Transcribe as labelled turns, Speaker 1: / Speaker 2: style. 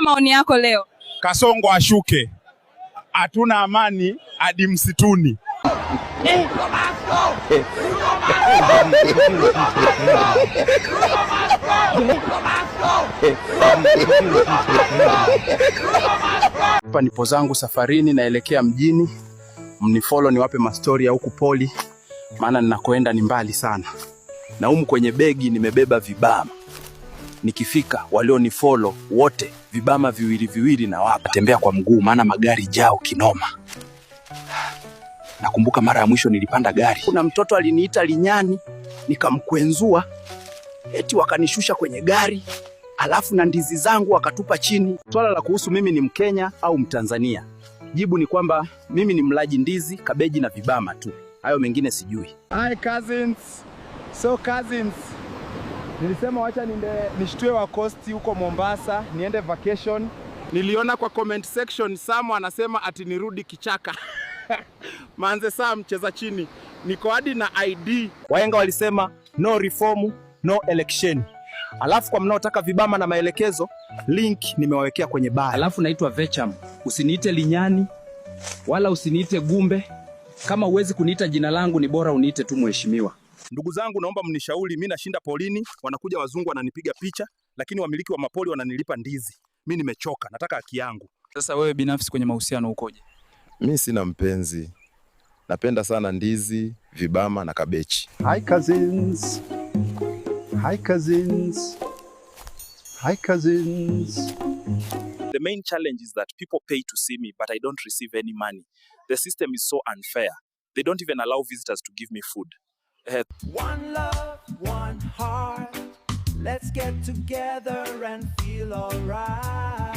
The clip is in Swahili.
Speaker 1: Maoni yako leo.
Speaker 2: Kasongo ashuke, hatuna amani hadi msituni.
Speaker 3: Hapa nipo zangu safarini, naelekea mjini. Mnifollow niwape mastori ya huku poli, maana ninakoenda ni mbali sana, na humu kwenye begi nimebeba vibama. Nikifika walionifollow wote vibama viwili viwili na wapa. Tembea kwa mguu, maana magari jao kinoma. Nakumbuka mara ya mwisho nilipanda gari, kuna mtoto aliniita linyani, nikamkwenzua, eti wakanishusha kwenye gari, alafu na ndizi zangu wakatupa chini. Swala la kuhusu mimi ni Mkenya au Mtanzania, jibu ni kwamba mimi ni mlaji ndizi, kabeji na vibama tu, hayo mengine sijui.
Speaker 2: Hi cousins. So cousins, nilisema wacha niende nishtue wa coast huko Mombasa, niende vacation. Niliona kwa comment section Sam anasema ati nirudi kichaka. Manze Sam, cheza chini. Niko hadi na ID.
Speaker 3: Wahenga walisema no reform, no election. Alafu kwa mnaotaka vibama na maelekezo, link nimewawekea kwenye bio.
Speaker 4: Alafu naitwa Vecham. Usiniite Linyani wala usiniite Gumbe. Kama huwezi kuniita jina langu, ni bora uniite tu mheshimiwa.
Speaker 3: Ndugu zangu, naomba mnishauri. Mi nashinda polini, wanakuja wazungu wananipiga picha, lakini wamiliki wa mapoli wananilipa ndizi. Mi nimechoka, nataka haki yangu.
Speaker 4: Sasa wewe binafsi kwenye mahusiano ukoje?
Speaker 5: Mi sina mpenzi, napenda sana ndizi, vibama na kabechi.
Speaker 6: Hi cousins. Hi cousins. Hi cousins.
Speaker 3: The main challenge is that people pay to see me, but I don't receive any money. The system is so unfair. They don't even allow visitors to give me food.
Speaker 7: One love, one heart. Let's get together and feel alright.